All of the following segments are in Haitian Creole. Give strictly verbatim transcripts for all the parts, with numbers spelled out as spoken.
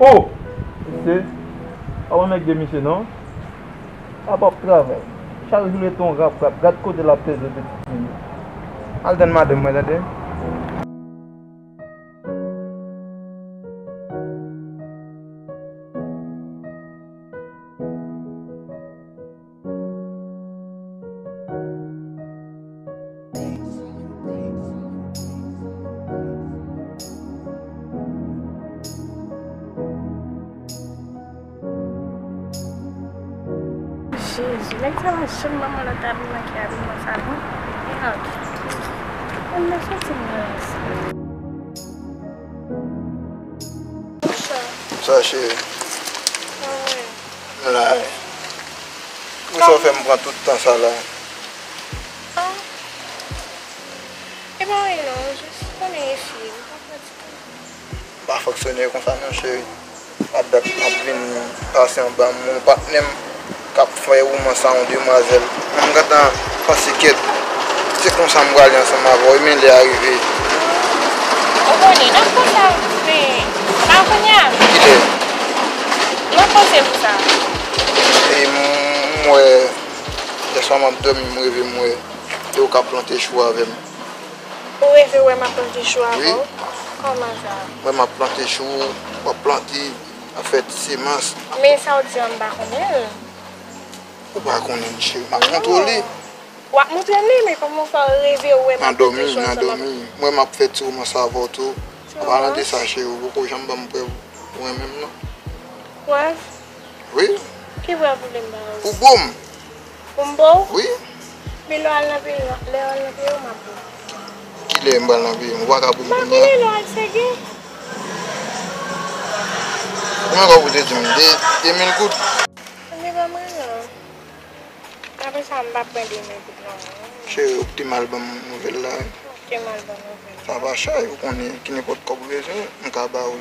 Oh! Mesye, pa pran mèg de misye non. Sa p ap travay. Chak jou l ret yon rap rap. Gad kote l ap peze pitit moun yo. Al tann madanm mwen tande. Jezi, nèg sa pa janm ban mwen lòt abiman ki abiman sa non. Mèd. Mwen nan santi m nan sa. Sa cheri. M la wi. Poukisa w fè m pran tout tan sa la? Ah. E pa anyen non, jis konnen e fi, m pa pran ti tan. M pa fonksyone konsa non cheri. Pa dat m ap vin pase anba men yon patnè m k ap fè womans a yon demwazèl. Mwen m gentan panse kèt, se konsa m prale ansanm avè w, men lè a rive. Ou konnen, n ap panse avè w, men pa kounye a. Kilè? N ap panse pou sa. E m, m wè, yèswa m ap dòmi, m reve m wè, e ou k ap plante chou avè m. Ou reve w wè m ap plante chou avè w? Wi. Kòman sa? M wè m ap plante chou, w ap plante, w ap fè ti semans. Men sa w di a m pa konnen l. Ou pa konnen l, cheri, m ap montre w li. W ap montre m li, men kòman w fè w reve w wè m ap plante chou ansanm avè w? Nan dòmi, nan dòmi. M wè m ap fè ti womans avè w tou. An palan de sa, cheri, ou poko janm ban m prèv ou renmen m non. Prèv? Wi. Ki prèv ou vle m ba w? Pou bo m. Pou m ba w? Wi. Men lè w al nan peyi, lè w al nan peyi w, m ap ba w. Kilè m pral nan peyi m? Ou pa ka pou m kounye a? M pa konnen, lè w al Sege. Konbyen kòb ou te di m? De, de mil goud? Ebyen, ban mwen non. Apre sa, m p ap pran de mil goud non. Cheri, ou te mal ban m nouvèl la wi. Ou te mal ban m nouvèl. Sa pa chay, ou konnen, ki nenpòt kòb ou bezwen, m ka ba ou.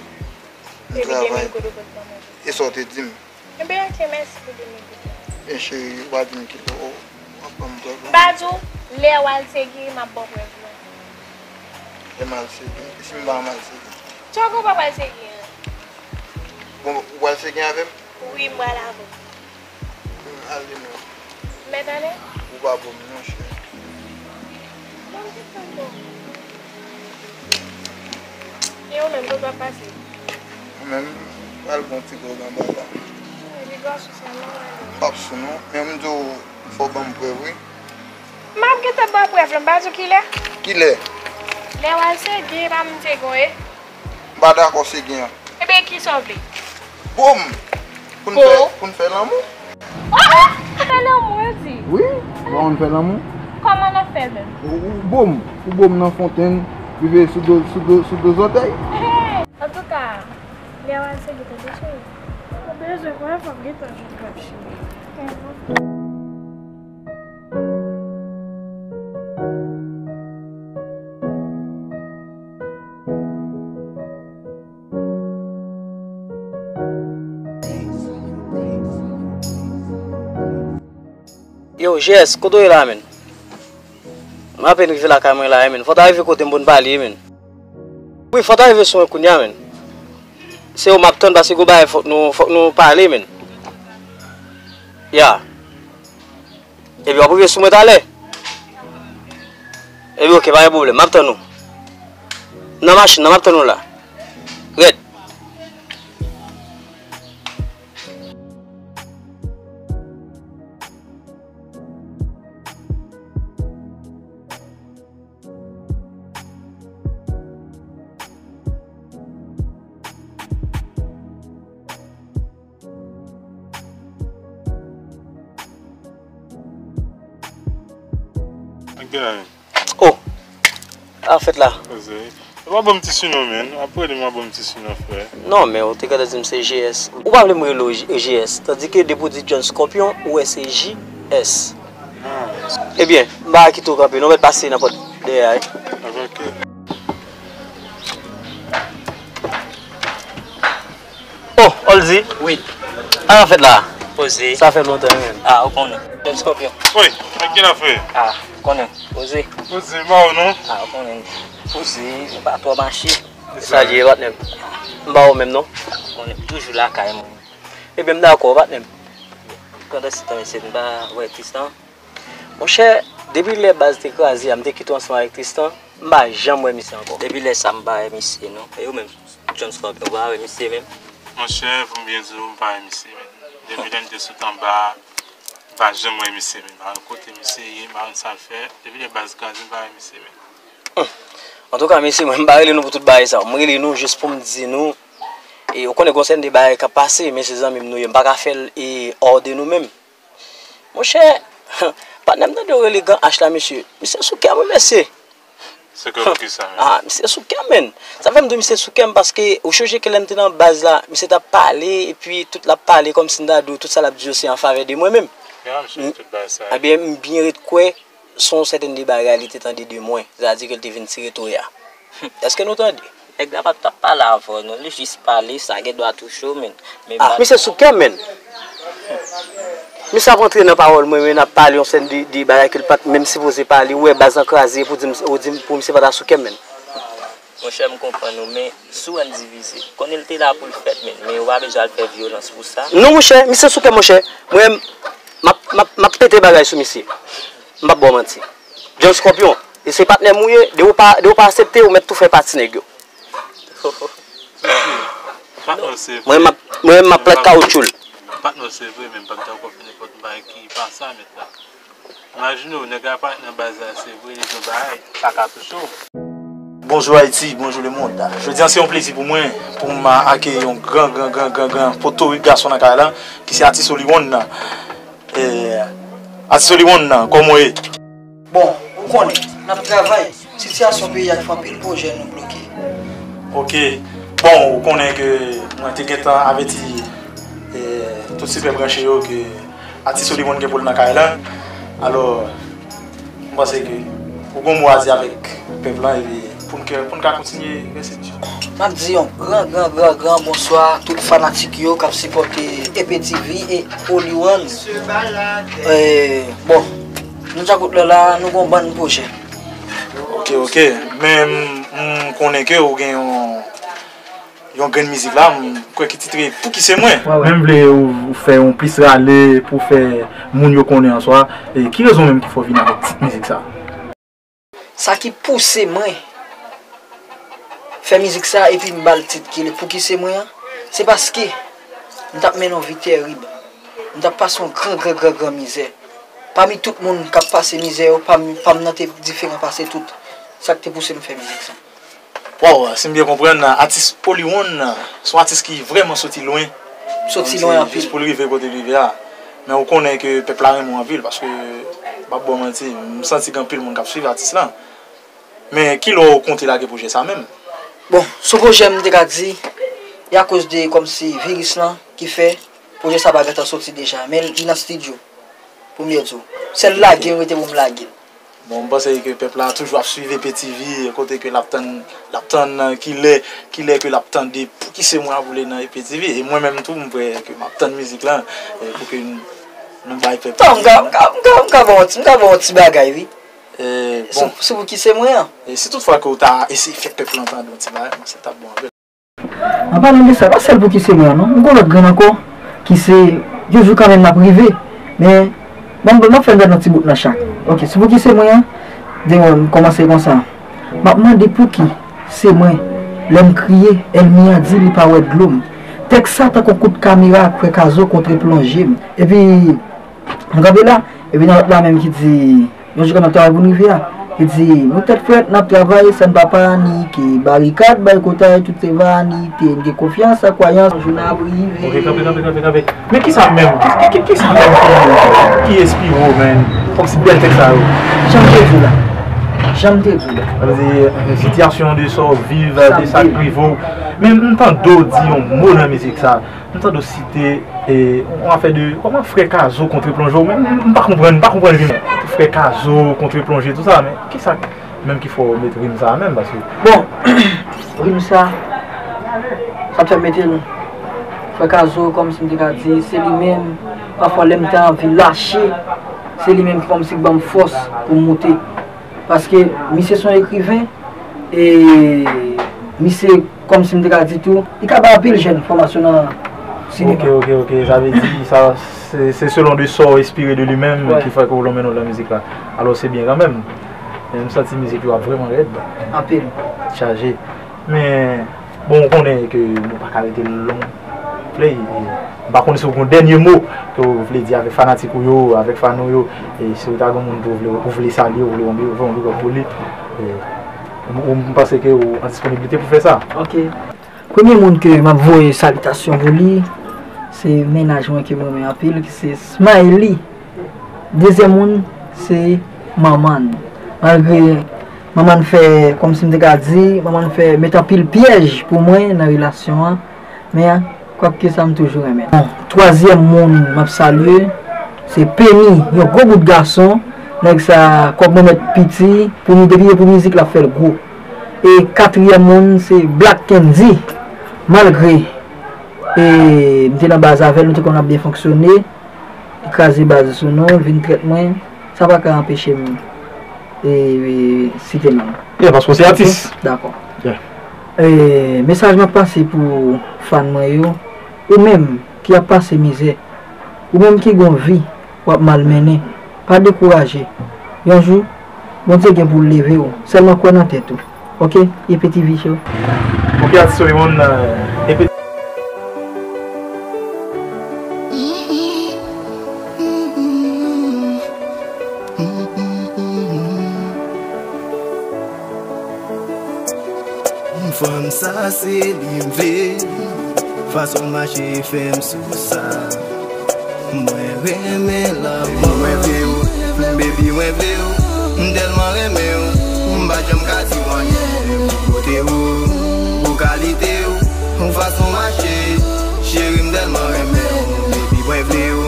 M travay. Epi de mil goud ou pot ban mwen? E sa w te di m? Ebyen, oke, mèsi pou de mil goud la. Men cheri, ou pa di m kilè w ap ban m prèv la. M pa di w, lè w al Sege, m ap ba w prèv la. Lè m al Sege? E si m pa janm al Sege? Sa w gen w p ap al Sege an? Bon, ou pral Sege avè m? Wi, m pral avè w. Al de mwen. Mèt ale? Ou pa bon non, cheri. Bon, m te tann ou. E ou menm, kote w ap pase? Mwen menm, m pral pran ti gròg anba la. Wi, li gwa sou sa, non, ale. M p ap sou non, men m di w, fò w ban m prèv wi. M ap gentan ba w prèv la, m pa di w kilè. Kilè? Lè w al Sege, pa m Sege w ye. M pa dakò Sege an. Ebyen, kisa w vle? Bo m! Pou n fè, pou n fè lanmou. Oh, oh! Fè lanmou, yo di. Wi, bon, nou fè lanmou. Kòman n ap fè l menm? Ou, ou bo m, ou bo m nan fontenn, rive sou do, sou do, sou do zòtèy. Hey! Antouka, lè w al Sege, tande cheri. Ou bezwen, premye fwa m gentan jwenn prèv cheri. Yo, G S, kote w ye la, menn? M apèn rive lakay mwen la, menn. Fò w ta rive kote m pou n pale, menn. Wi, fò w ta rive sou mwen kounye a, menn. Se ou m ap tann, paske gon bagay fòk nou, fòk nou pale, menn. Ya. Epi w ap rive sou mwen talè. Epi oke, pa gen pwoblèm, m ap tann ou. Nan machin nan, m ap tann ou la. Rèd. Ak gen la menm. Oh! Sa fèt la? Poze. Ou pa ban m ti sinon, menn. Apre li, m a ban m ti sinon, frè. Non, men ou te gentan di m se G S. Ou pa vle m rele w G S. Tandike depi w di John Scorpion, ou wè se J S. Ah. Ebyen, m pa kite w kanpe, non, mèt pase nan pòt dèyè a, wi. Ah, ok. Oh, Oldy. Wi. Sa k ap fèt la? Poze. Sa fè lontan, wi, menn. Ah, ou konnen. John Scorpion. Wi, ak gen afè. Ah, ou konnen. Poze. Poze, ba ou non. Ah, ou konnen. Poze, ou pa twò mache. Sa li ye, patnè m. M ba ou menm, non. Konnen m toujou lakay mwen. Ebyen, m dakò, patnè m. Pandan se tan, mesye, m pa wè Tristan. Monchè, depi lè baz te kraze a, m te kite w ansanm avèk Tristan, m pa janm wè misye ankò. Depi lè sa, m pa wè misye, non. E ou menm, John Scorpion, ou pa wè misye menm? Monchè, pou m byen di w, m pa wè misye menm. Depi lè n te sot anba a, m pa janm wè misye menm. M pa konn kote misye ye, m pa konn sa l fè. Depi lè baz kraze, m pa wè misye menm. Antouka, mesye, mwen, m pa rele nou pou tout bagay sa. Mwen rele nou jis pou m di nou, e, ou konnen gon sèten de bagay k ap pase, men se zanmi m nou ye, m pa ka fè l, e, hors de nou menm. Monchè, patnè m tande w rele Gran H la, mesye. Misye sou kè mwen, mesye. Sou kè w pou kisa, men? Ah, misye sou kè m, menn. Sa fè m di w misye sou kè m, paske ou chonje ke lè m te nan baz la, misye t ap pale, epi tout l ap pale kòmsi m ta di w tout sa l ap di yo se an favè de mwen menm. Ya, misye, tout bagay sa. Ebyen, m byen ret kwè se yon sèten de bagay li te tande de mwen, sètadi ke l te vin tire toya. Èske nou tande? Nèg la pa t ap pale avè w, non. Li jis pale, sa gen dwa touche w, men. Men ah, misye sou kè m, menn. Misye ap antre nan pawòl mwen, men ap pale yon sèten de, de bagay ke l pa t menm sipoze pale. Ou wè baz lan kraze, pou di m, ou di m, pou misye pa ta sou kè m, menn. Monchè, m konprann ou, men si w wè n divize, konnen l te la pou l fèt, men, men ou pa bezwen al fè vyolans pou sa. Non, monchè, misye sou kè m, monchè. Mwen, m ap, m ap, m ap pete bagay sou misye. M p ap ba w manti. John Scorpion, e se patnè m ou ye, depi w pa, depi w pa aksepte, ou mèt tou fè pati nèg yo. Patnè w se vre. Mwen, m ap, mwen, m ap plat kawoutchou l. Patnè w se vre, men m p ap dakò fè nenpòt bagay ki pa sa, mèt la. Imajine w, nèg la parèt nan baz la, se vre, li di yon bagay, sa ka touche w. Bonjou Ayiti, bonjou lemonn. Jodi a, se yon plezi pou mwen, pou m akeyi yon gran, gran, gran, gran, gran potorik gason nan kay la, ki se atis Oliwon nan. Eh, atis Oliwon nan, kòman w ye? Bon, ou konnen, n ap travay. Sitiyasyon peyi a k fè anpil pwojè nou bloke. Ok. Bon, ou konnen ke mwen te gentan avèti, eh, tout sipè branche yo ke atis Oliwon gen pou l nan kay la. Alò, m panse ke ou gon mo a di avèk pèp la, epi pou n ke, pou n ka kontinye rès emisyon. M ap di yon gran, gran, gran, gran bonswa tout fanatik yo k ap sipòte E P T V e Oliwon. Eh, bon, nou dja kout lè la, nou gon bann pwojè. Ok, ok. Men m, m konnen ke ou gen yon, yon grenn mizik la, m kwè ki titre Pouki se mwen. Wè, wè. Men m vle ou, ou fè yon plis rale pou fè moun yo konnen an swa, e ki rezon menm ki fè w vin avèk tit mizik sa? Sa ki pouse mwen fè mizik sa epi m ba l tit ki le Pouki se mwen an, se paske m t ap mennen yon vi tèrib. M t ap pase yon gran, gran, gran, gran mizè. Pami tout moun k ap pase mizè yo, pa m, pa m nan te diferan pase tout. Sa k te pouse m fè mizik sa. Waw, si m byen konprann, atis Oliwon se yon atis ki vrèman soti lwen. Soti lwen anpil. Jis pou l rive kote l rive a. Men ou konnen ke pèp la renmen w anpil, paske, m p ap ba w manti, m santi gen anpil moun k ap swiv atis lan. Men kilè w konte lage pwojè sa menm? Bon, se yon pwojè m te ka di, e akoz de kòmsi viris lan ki fè pwojè sa pa gentan soti deja, men li nan estidyo pou m byen di w. Sèl lage m rete pou m lage l. Bon, m panse ke pèp la toujou ap swiv E P T V, kote ke l ap tann, l ap tann, kilè, kilè ke l ap tande Pouki se mwen ap woule nan E P T V. E mwen menm tou, m kwè ke m ap tann mizik lan, eh, pou ke n, nou bay pèp la. Bon, m ka, m ka, m ka, m ka ba w ti, m ka ba w ti bagay, wi. Eh, bon. Sou, sou Pouki se mwen an. E si tout fwa ke w ta eseye fè pèp lan tande yon ti bagay, m panse l t ap bon anpil. An palan de sa, pa sèl Pouki se mwen an, non. M gon lòt grenn ankò, ki se, yon jou kanmenm n ap rive. Men, bon, m ap fè n tande yon ti bout nan chak. Ok, sou Pouki se mwen an, de, m kòmanse konsa. M ap mande pouki se mwen, lè m kriye, ènmi an di li pa wè dlo m. Tèks sa tankou kout kamera kwè kazo kontre plonje m. Epi, nou kanpe la, epi nan lòt la menm ki di, yon jou kanmenm n ap travay pou n rive a. Li di, nou tèt frèt, n ap travay, san n pa panike. Barikad, bay kotay, tout se vanite. N gen konfyans ak kwayans, yon jou n ap rive. Ok, kanpe, kanpe, kanpe, kanpe. Men kisa menm, ki, ki, ki, kisa menm ki, ki enspire w, menn? Kòmsi bèl tèks sa yo. Jan m te di w la. Jan m te di w la. Sa vle di, sitiyasyon de sa w viv, de sa k rive w. Men m tande w di yon mo nan mizik sa. M tande w site, e, yon afè de, kòman frè Kazo kontre plonje w, men m, m pa konprann, m pa konprann rim. Frè Kazo kontre plonje, tou sa, men kisa menm ki fè w met rim sa menm, paske... Bon, rim sa, sa k fè m mete l, frè Kazo, kòmsi m te ka di, se li menm, pafwa lè m te anvi lache, se li menm ki kòmsi k ban m fòs pou m moute. Paske misye se yon ekriven, e Misye, kòmsi m te ka di tou, li ka bay anpil jèn fòmasyon nan sinema. Ok, ok, ok. Sa vle di, sa, se, se selon de sa w enspire de li menm ki fè ke w lonmen nan mizik la. Alò, se byen kanmenm. Men m santi mizik yo ap vrèman rèd. Anpil. Chaje. Men, bon, ou konnen ke nou pa ka rete long play. E, m pa konnen si w gen yon dènye mo ke w vle di avèk fanatik ou yo, avèk fan ou yo. E si w ta gen yon moun ke w vle, ou vle salye, ou vle yon big up pou li. E, ou, ou, m panse ke ou an disponiblite pou fè sa. Ok. Premye moun ke m ap voye salitasyon pou li, se mennaj mwen ke m renmen anpil, ki se Smiley. Dezyèm moun, se manman n. Malgre manman n fè, kòmsi m te ka di, manman n fè met anpil pyèj pou mwen nan relasyon an, men kwak ke sa, m toujou renmen l. Bon, twazyèm moun m ap salye, se Penny, yon gwo bout gason. Nèg sa, kòb mwen mèt piti, pou mi-, depi e pou mizik, l ap fè l gwo. E katriyèm moun, se Black Candy. Malgre, e, m te nan baz avè l, nou te konn ap byen fonksyone, li kraze baz sou nou, l vin trèt mwen, sa pa ka anpeche m, e, e, site non l. Yeah, paske w se atis. Dakò. Yeah. E, mesaj m ap pase pou fan mwen yo, ou menm ki ap pase mizè, ou menm ki gon vi w ap malmennen, pa dekouraje. Yon jou, Bondye gen pou l leve w. Sèlman kwè nan tèt ou. Ok? E P T V Show. Ok, atis Solomon, euh, E P T V. Fanm sa se li m vle. Fason l mache fè m sou sa. Mwen renmen l anmò. Mwen vle w, baby, mwen vle w. M tèlman renmen w, m pa janm ka di w anyen pou kote w, pou kalite w, pou fason w mache. Cheri, m tèlman renmen w, baby, mwen vle w.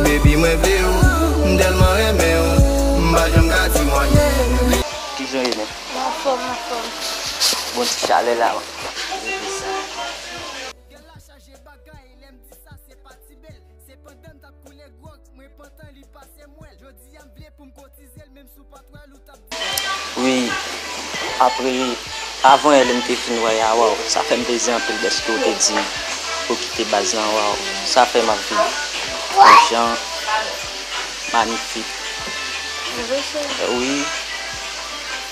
Baby, mwen vle w, m tèlman renmen w, m pa janm ka di w anyen. Kijan w ye, men? Anfòm, anfòm. Bon ti chalè la. Gèl la chaje bagay, lè m di sa se pa ti bèl. Se pandan m t ap koule gwòg, mwen pantan li pase m wè l. Jodi a m vle pou m kotize l, menm si w pa t wè l ou t ap di. Wi, apre, avan yè lè m te fin wè a, waw, sa fè m plezi anpil dèske w te di m pou w kite baz lan, waw, sa fè m ap viv yon jan manifik. Vre, cheri? Wi.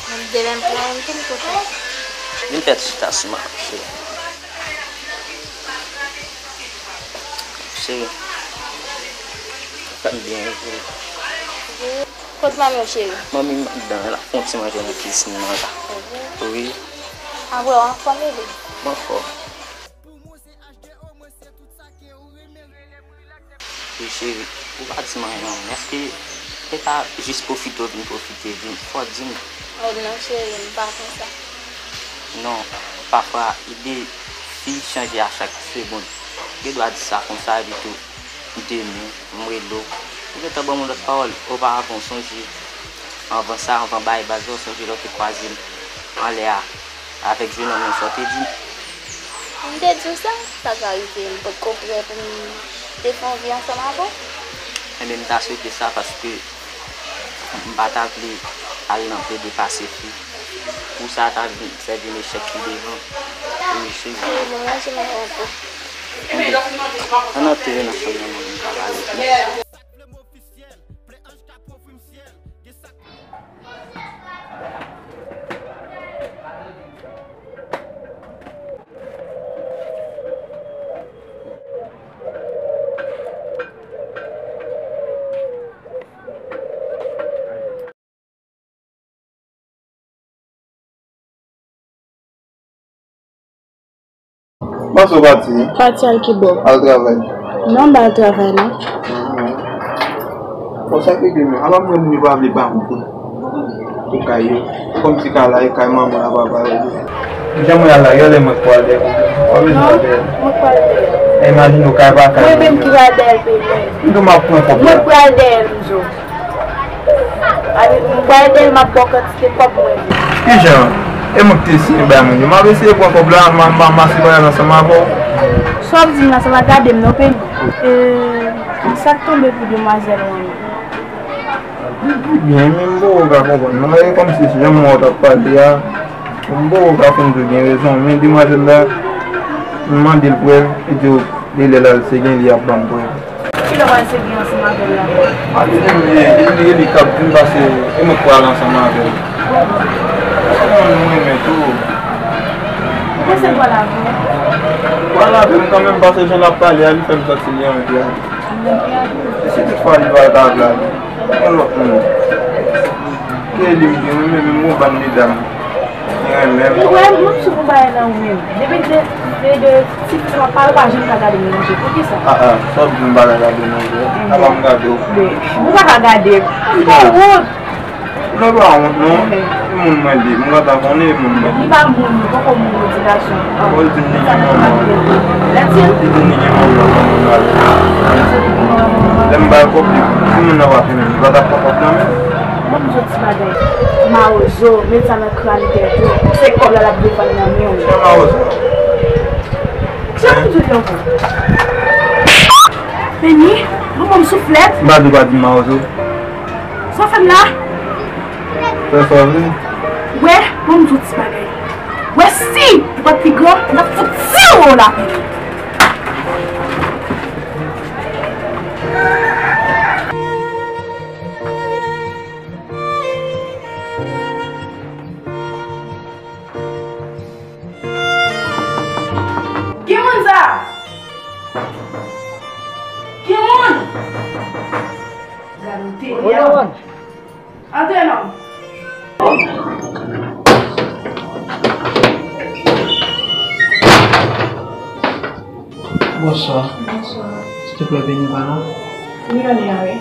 Mwen de lè m pran m vin kote w. Vin fè ti chita sou mwen, cheri. Cheri. Fè m byen, cheri. Kot manmi w, cheri? Manmi m anndan, l ap fè yon ti manje nan kizin nan la. Wi. Apre w anfòm, bebe? M anfòm. Wi, cheri, ou pa di m anyen non. Èske se pa jis pwofite w vin pwofite vin? Fò w di m. Oh non, cheri, m pa konsa. Non, pafwa, ide fi chanje a chak segonn. Ou gen dwa di sa konsa, epi tou, demen, m rele w. Ou gentan ban m yon lòt pawòl. Oparavan, w sonje, anvan sa, anvan bay baz la, w sonje lè w te kwaze m anlè a avèk jenòm nan, sa w te di m? M te di w sa, sa ka rive, m potko prè pou m te fè yon vi ansanm avè w. Enben, m ta swete sa paske m pa ta vle al nan plede pase fi. Pou sa ta vin sèvi m echèk pi devan. Wi, cheri. Bon, manje mwen yon kou. Enben, ann antere nan chanm nan, mwen, m ka pale. Panse w pati. Pati al kibò? Al travay. Non, m pa al travay, non. Bon, sa k regle m yo. Apa m wè moun yo pa vle ba m kou pou kay yo. Kòmsi kay la, e kay manman ak papa yo. Jan mwen al la, gen lè mwen k pral dèyè. W ap bezwen al dèyè. Non, mwen k pral dèyè. E imajine w kay pa kay. Mwen menm ki pral dèyè l, bebe. M tou m ap pran kòb la. Mwen k pral dèyè l, m di w. Mwen pral dèyè l, m ap ba w kantite kòb mwen vle. Kijan? E mwen ki te siyen bay moun yo. M ap eseye pran kòb la, m a, m a, m a se bagay la ansanm avè w. Sa w ap di m la, sa pa gade m non, Penny. E, sa k tonbe pou demwazèl ou an? Li byen, men m poko ka konprann non. E kòmsi jan mwen wè w t ap pale a, M poko ka fè m di w gen rezon, men demwazèl la, m mande l prèv, li di w, li lè l al Segen, li ap ban m prèv. Kilè w al Segen ansanm avè l la? A, li di m, e, e li, e li k ap vin pase, e mwen k pral ansanm avè l. Mwen, mwen renmen tou. Ou panse l pral avè w? Pral avè m kanmenm, paske jan l ap pale a, li fè m santi li anvi ale. Li anvi ale? E si toutfwa li pa ta vle ale? Yon lòt moun. Ke li m gen, men menm yon bann medam. Li renmen m. Ou wè, m ap sou pou bagay la ou menm. Depi de, de, de ti fi sa pa, pa janm ka gade m nan je. Poukisa? A, a, sa w di m pa ka gade w nan je? Apa m gade w? Ou pa ka gade m. M pa wont. Non, pa wont, non. E moun mwen li, m gentan konnen e moun mwen li. Li pa moun, li poko moun, li ti gason. Bon, li di m li gen manman. Lè di l. Li di m li gen manman, manman l. Lè m ba l kòb, li, si moun nan pa fè menm, li pa t ap pran kòb nan men m. Ban m di w ti bagay. Mawozo, met sa nan kràn tèt ou. Se kòb la l ap defann nan men w. Kisa mawozo? Kisa pou m di w ankò? Peni, bon, ban m souflèt. M pa di w pa di m mawozo. Sa w fè m la? Fè sa w vle. Wè, ban m di w ti bagay. Wè si ou pa t pi gran, m t ap fout tire w lakou. Ki moun sa? Ki moun? Gade w te. Antre non. Bonswa. Bonswa. Silvouplè, Peni pa la? Li pa la, wi.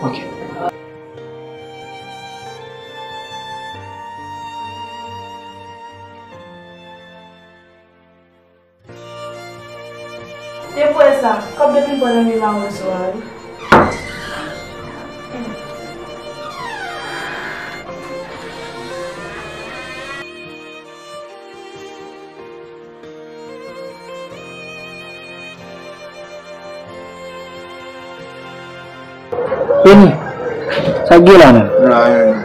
Ok. Te vre sa, kòb depi m pran nan men mawozo a, wi. Peni, sa k gen la menm? Anyen.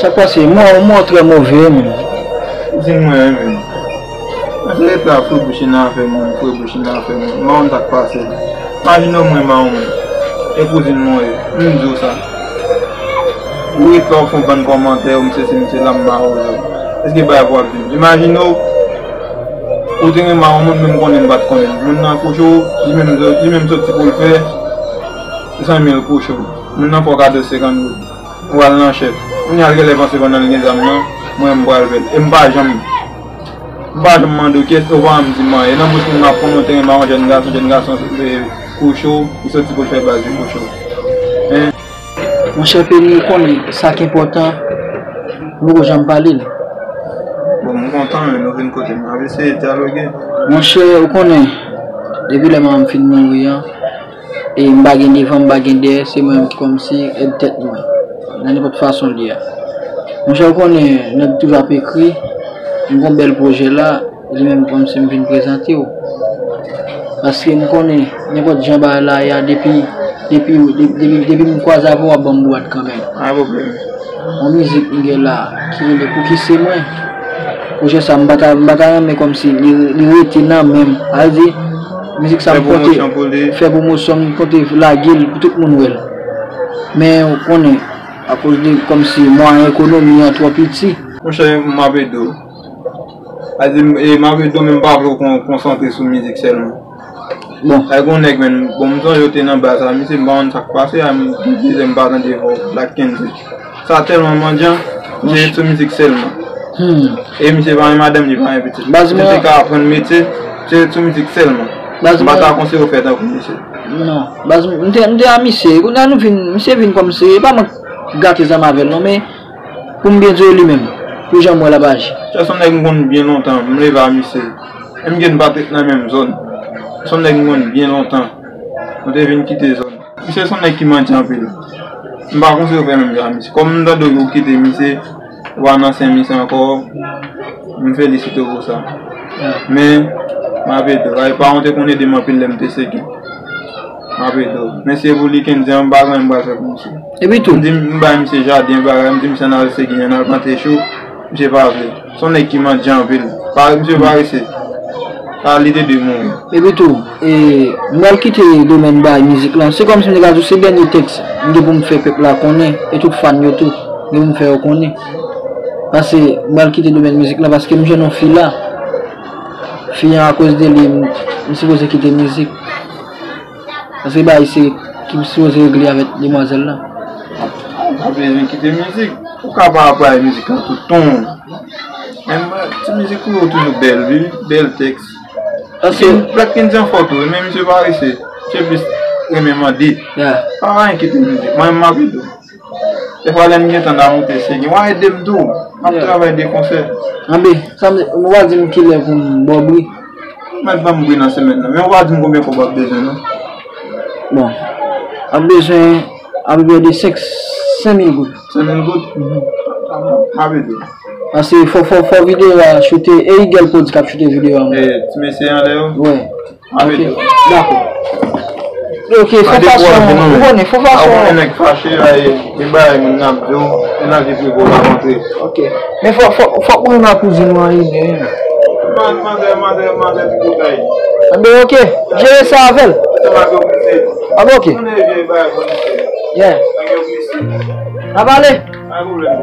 Sa k pase? Mwen, mwen trè move menm. Di mwen menm. Mwen se ret la fre bouch nan afè moun, fre bouch nan afè moun. M pa konn sa k pase. Imajine w mwen renmen yon moun. E kouzin mwen ye. M di w sa. Ou ret la w fè yon bann kòmantè, ou m sesi, m sela, m mawozo. Èske bagay pou ap di m? Imajine w, ou te renmen yon moun, men m konnen m pa t konnen. Moun nan kouche w, li menm, li menm soti pou l fè, zanmi l kouche w. Moun nan fè w kado senkant goud. Ou al nan chèf. Kounye a l genlè panse pandan l gen zam nan, mwen m pral pèd. E m pa janm, m pa janm mande w kiyès, ou pa janm di m anyen. Nan bouch moun m ap konn ou te renmen yon jèn gason, jèn gason, e, kouche w, li soti pou l fè baz li kouche w. Hein? Monchè Peni, ou konnen sa k enpòtan, nou poko janm pale l. Bon, m kontan, men nou vin kote m. N ap eseye dyaloge. Monchè, ou konnen, depi lè manman m fin mouri an, e m pa gen devan, m pa gen dèyè, se mwen menm ki kòmsi èd tèt mwen, nan nenpòt fason l ye a. Monchè, ou konnen, nèg toujou ap ekri, m gon bèl pwojè la, li menm kòmsi m vin prezante w. Paske m konnen, nenpòt jan bagay la ye a, depi, depi, depi, depi, depi m kwaze avè w, w ap ban m bwat kanmenm. Pa gen pwoblèm. Yon mizik m gen la, ki rele Pouki se mwen. Pwojè sa, m pa ta, m pa ta renmen kòmsi li, li rete nan men m. Sa vle di, mizik sa m konte fè pwomosyon pou li, fè pwomosyon, m konte lage l pou tout moun wè l. Men, ou konnen, akoz de kòmsi mwayen ekonomi an twò piti. Monchè, m ap ede w. Sa di, e, m ap ede w, men m pa vle w kon-, konsantre sou mizik sèlman. Bon. Sa gen yon nèg, menm, bon, m sonje w te nan ba sa, misye, m pa konn sa k pase a, m, m pa tande vwa w, Black Kenzie. Sa tèlman mandyan, misye ret sou mizik sèlman. Hmm. E misye pa gen madanm, li pa gen pitit. Misye te ka aprann metye, misye ret sou mizik sèlman. M pa ta konseye w fè tankou misye. Non. Baz, m te, m te a misye. Kounye a nou vin, misye vin kòmsi, e pa mwen k gate zanmi avè l non, men pou m byen di w, e li menm, pou jan m wè l ap aji. Se yon nèg m konn byen lontan, m leve a misye. M gen patrik nan menm zòn. Se yon nèg m konn byen lontan. Nou te vin kite zòn. Misye se yon nèg ki mandyan anpil. M pa konseye w fè menm jan a misye. Kòm m tande w kite misye, ou pa nan sen misye ankò, m felisite w pou sa. Men, m ap ede w. Paske pa w te konn ede m anpil lè m te segi. M ap ede w. Men si se pou li Kenzie an, m pa gen anyen m pral fè pou misye. Epi tou. M di, m bay misye jaden, bagay, m di misye ann al segi, ann al plante chou. Misye pa vle. Se yon nèg ki mandyan anpil. Pa, misye parese. Sa li te dwe mouri. Epi tou, e, m pral kite domèn bay mizik lan. Se kòmsi m te ka di w se dènye tèks m gen pou m fè pèp la konnen, e tout fan yo tou, m gen pou m fè yo konnen. Paske m pral kite domèn mizik lan, paske m jwenn yon fi la. Fi an, akoz de li, m, m sipoze kite mizik. Paske bagay se ki sipoze regle avèk demwazèl la. Ou pa bezwen kite mizik. Ou ka pa bay mizik lan tout tan. Men ti mizik ou yo toujou bèl, wi, bèl tèks. Paske Black Indien fò tou, men misye parese. Misye plis renmen mande. Yeah. Pa anyen kite mizik. Mwen menm m ap ede w. Defwa lè m gen tan n a monte se gen. W a ede m tou. M ap Yeah. travay de konsè. Anben, sa m, nou va di m kilè pou m ba w bri. Mèt ban m bri nan semèn nan. Men ou pa di m konbyen kòb w ap bezwen, non? Bon, ap bezwen apeprè de senk, senk mil goud. Senk mil goud? Mhm. M ap ede w. Paske fò, fò, fò videyo a choute, e Igel Prodz k ap choute videyo a, mwen. E, ti mesye anlè yo? Wè. M ap ede w. Dakò. Ok, fò fason, ou konnen, fò fason. Ou konnen nèg fache, ay, li bay moun n ap di w, e nan vi prive w pa rantre. Ok. Men fò, fò, fòk mwen nan kouzin mwen rive, wi. Man-, manzè, manzè, manzè, ti koutay. Anben, ok. Jere sa avè l. Sa va gen oblije. Anben, ok. Konnen vye bagay konnen se. Yeah. Sa gen oblije. N a pale. Pa gen pwoblèm.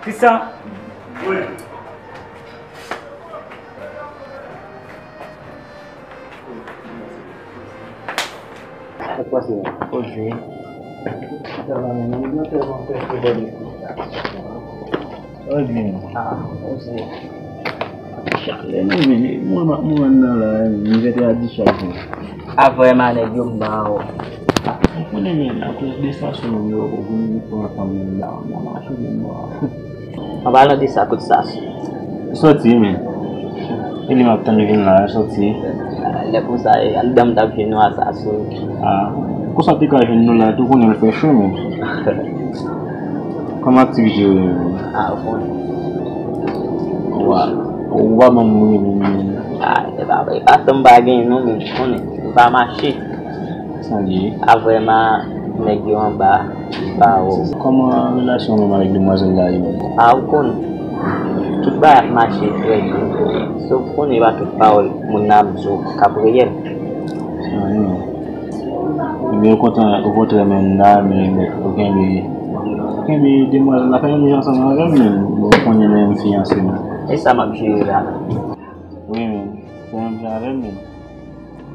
Kisa? Wi. Sa k pase la? Odri. Sa va, men, mwen tèlman prese bò de kou. Odri. Ah, Odri. Chalè, non, men, mwen, mwen, mwen nan la, men, mizè te a di chak jou. Avè ma nèg yo m ba w. Ou konnen, men, akoz de sa sou mwen yo, ou vin pran fanm nan la, nan mache de mwa. An palan de sa, kot Sasou? Li sòti, men. E li m ap tann vin la, li sòti. Lè konsa, e, anndan m t ap jwenn nou a Sasou. Ah, konsa te ka jwenn nou la, tou konnen l fè cho, men. Kòman aktivite yo ye, men? Ah, ou konnen. Wa, ou pa ban m bri, men. Ah, e pa, e pa tanm pa genyen, non, men, ou konnen. Li pa mache. Sa l ye? Avè ma nèg yo anba, pa wo. Kòman relasyon w menm avèk demwazèl la ye menm? A, ou konn, tout bagay ap mache trè byen. Sof konnen pa tout pawòl moun nan ap di w k ap reyèl. Sa, non. Ebyen, okontrè, okontrè, menm la, men, men, ou kenbe, ou kenbe demwazèl la, fè menm jan ansanm avè m, men, bon, ou konnen menm fiyanse m. E sa m ap jere la. Wi, men, fè menm jan avè m, men.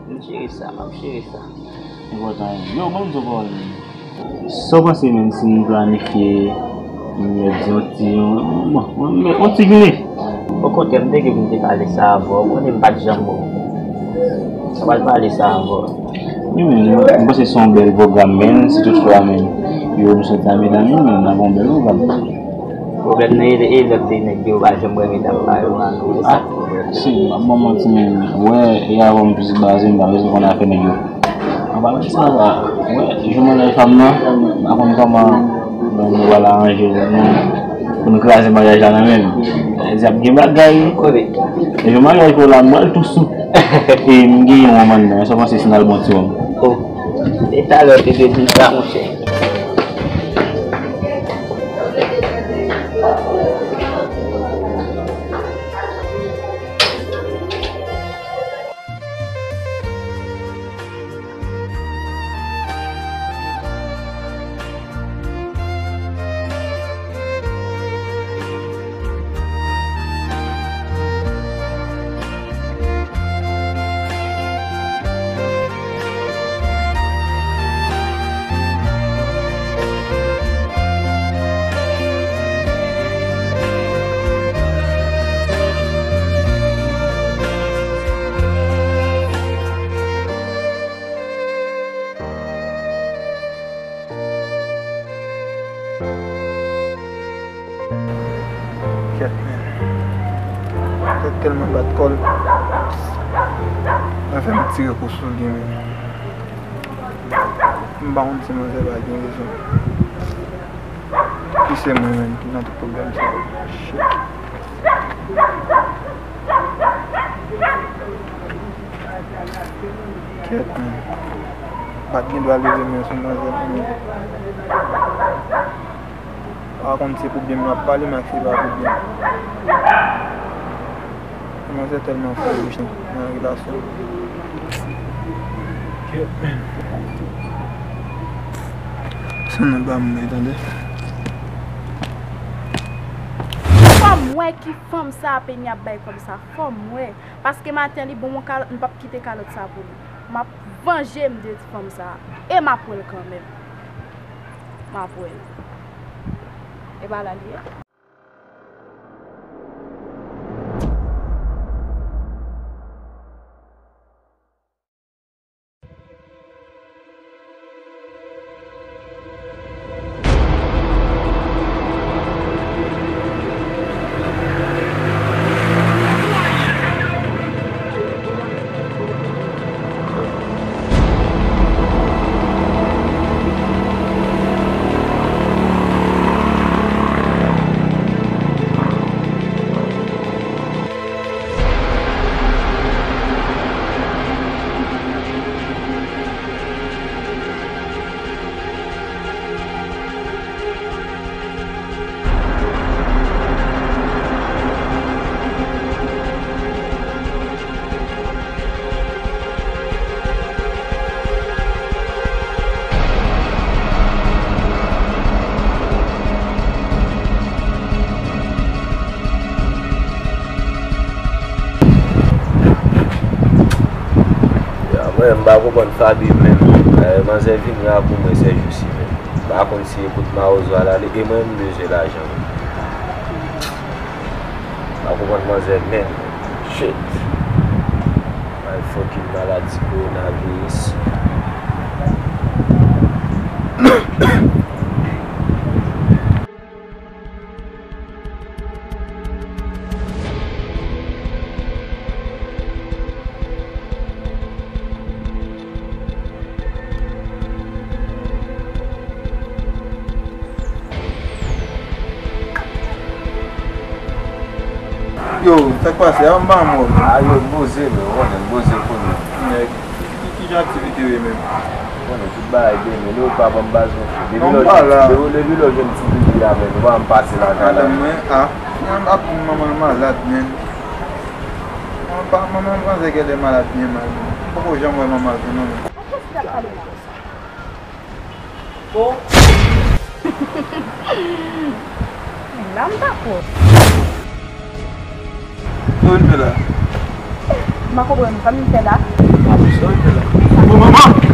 M jere sa, m ap jere sa. Enpòtan, yo, ban m di w pawòl, men. Sa w panse, menm, si n planifye, n mèt di yon ti, yon, bon, yon, yon ti gine? Okontrè, m te gen pou m te pale sa avè w, konnen m pa t janm bon. M pral pale sa avè w. Wi, men, m panse se yon bèl pwogram, men, si toutfwa, men, yo, nou sòti a medam yo, men, n ap yon bèl pwogram. Pwoblèm nan, e, e lòt de nèg yo pa janm renmen dam pa yo a, non, se sa ki pwoblèm nan. Si, m ap ban w manti, men, wè, e avè w m plis baze, m pa bezwen konn afè nèg yo. An palan de sa, wè, jou maryaj pa m nan, m pa konn kòman nou pral aranje nou pou nou kraze maryaj la nan men m. Sa vle di ap gen bagay. Kote? E jou maryaj pou la, m pral tou sou. E m genyen yon mann nan, sa w panse si n al bon ti wòm? Oh, e talè w te dwe di m sa, monchè. Kèt, men. Tèt tèlman bat kò l. Mwen fè m tire kou sou li, men. M pa konn si manzè pa gen rezon. Ki se mwen menm ki nan tout pwoblèm sa yo. Shit. Kèt, man. Pa t gen dwa leve men sou manzè, man. Pa konn se pou byen m ap pale, men se pa pou byen. Manzè tèlman fò wi nan relasyon. Kèt, man. Sa nan ba m, tande. Fò m wè ki fanm sa Peni ap bay kòb sa. Fò m wè. Paske maten li ban m yon kalòt, m p ap kite kalòt sa pou li. M ap vanje m de fanm sa. E m ap wè l kanmenm. M ap wè l. E pa la li ye. Ya, mwen, m pa konprann Faby menm. Eh, manzè vin ra pou mwen sèjousi menm. M pa konn si e kot mawozo al ale, e mwen, m bezwen lajan. M pa konprann manzè menm. Shit. Ay, fucking maladi kowonaviris. Yo, sa k pase? An ba mò. A yo, m poze, men, w konnen, m poze kounye a. Nèg, ki, ki, ki jan aktivite yo ye menm? Konnen, tout bagay byen, men nou pa ban m baz non. Depi lè w jwenn ti, depi lè w jwenn ti bebe a, men, nou pa ban m pase lakay la. Madanm mwen, a, manman m malad, men. Manman m panse ke lè malad byen mal, men. M poko janm wè manman l, non, men. Bon. Nèg la m pa kwè. Sa w vin fè la? M pa konprann sa m vin fè la. Sa w vin fè la? Bon, manman!